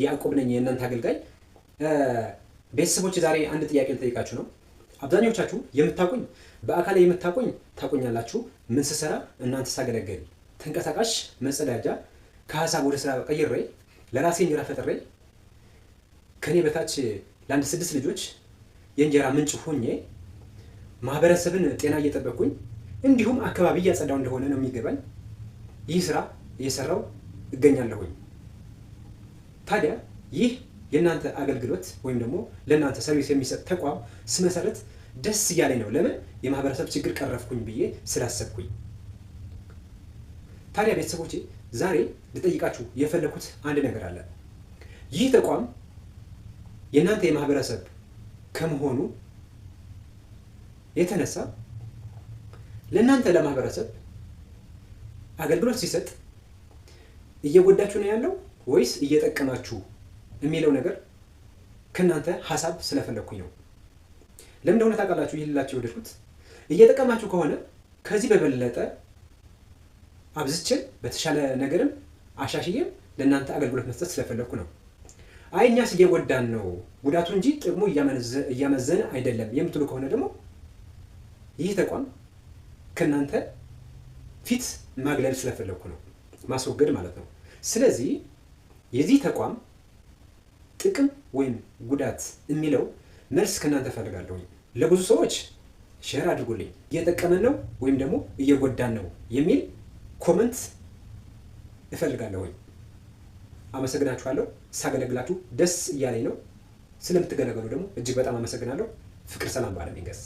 ያዕቆብ ነኝ፣ የእናንተ አገልጋይ። ቤተሰቦች፣ ዛሬ አንድ ጥያቄ ልጠይቃችሁ ነው። አብዛኞቻችሁ የምታውቁኝ፣ በአካል የምታውቁኝ ታውቁኛላችሁ። ምን ስሰራ እናንተ ሳገለግል፣ ተንቀሳቃሽ መጸዳጃ ከሀሳብ ወደ ስራ ቀይሬ፣ ለራሴ እንጀራ ፈጥሬ፣ ከኔ በታች ለአንድ ስድስት ልጆች የእንጀራ ምንጭ ሆኜ፣ ማህበረሰብን ጤና እየጠበቅኩኝ እንዲሁም አካባቢ እያጸዳው እንደሆነ ነው የሚገባኝ። ይህ ስራ እየሰራው እገኛለሁኝ። ታዲያ ይህ የእናንተ አገልግሎት ወይም ደግሞ ለእናንተ service የሚሰጥ ተቋም ስመሰረት ደስ እያለኝ ነው። ለምን? የማህበረሰብ ችግር ቀረፍኩኝ ብዬ ስላሰብኩኝ። ታዲያ ቤተሰቦቼ፣ ዛሬ ልጠይቃችሁ የፈለኩት አንድ ነገር አለ። ይህ ተቋም የእናንተ የማህበረሰብ ከመሆኑ የተነሳ ለእናንተ ለማህበረሰብ አገልግሎት ሲሰጥ እየጎዳችሁ ነው ያለው ወይስ እየጠቀማችሁ የሚለው ነገር ከእናንተ ሀሳብ ስለፈለግኩኝ ነው። ለምን እንደሆነ ታውቃላችሁ? ይህ ልላችሁ የወደድኩት፣ እየጠቀማችሁ ከሆነ ከዚህ በበለጠ አብዝቼ በተሻለ ነገርም አሻሽዬም ለእናንተ አገልግሎት መስጠት ስለፈለግኩ ነው። አይ፣ እኛስ እየጎዳን ነው፣ ጉዳቱ እንጂ ጥቅሙ እያመዘነ አይደለም የምትሉ ከሆነ ደግሞ ይህ ተቋም ከእናንተ ፊት ማግለል ስለፈለግኩ ነው፣ ማስወገድ ማለት ነው። ስለዚህ የዚህ ተቋም ጥቅም ወይም ጉዳት የሚለው መልስ ከእናንተ እፈልጋለሁ። ለብዙ ሰዎች share አድርጉልኝ። እየጠቀመን ነው ወይም ደግሞ እየጎዳን ነው የሚል comment እፈልጋለሁኝ። አመሰግናችኋለሁ። ሳገለግላችሁ ደስ እያለኝ ነው። ስለምትገለገሉ ደግሞ እጅግ በጣም አመሰግናለሁ። ፍቅር፣ ሰላም በዓለም ይንገስ።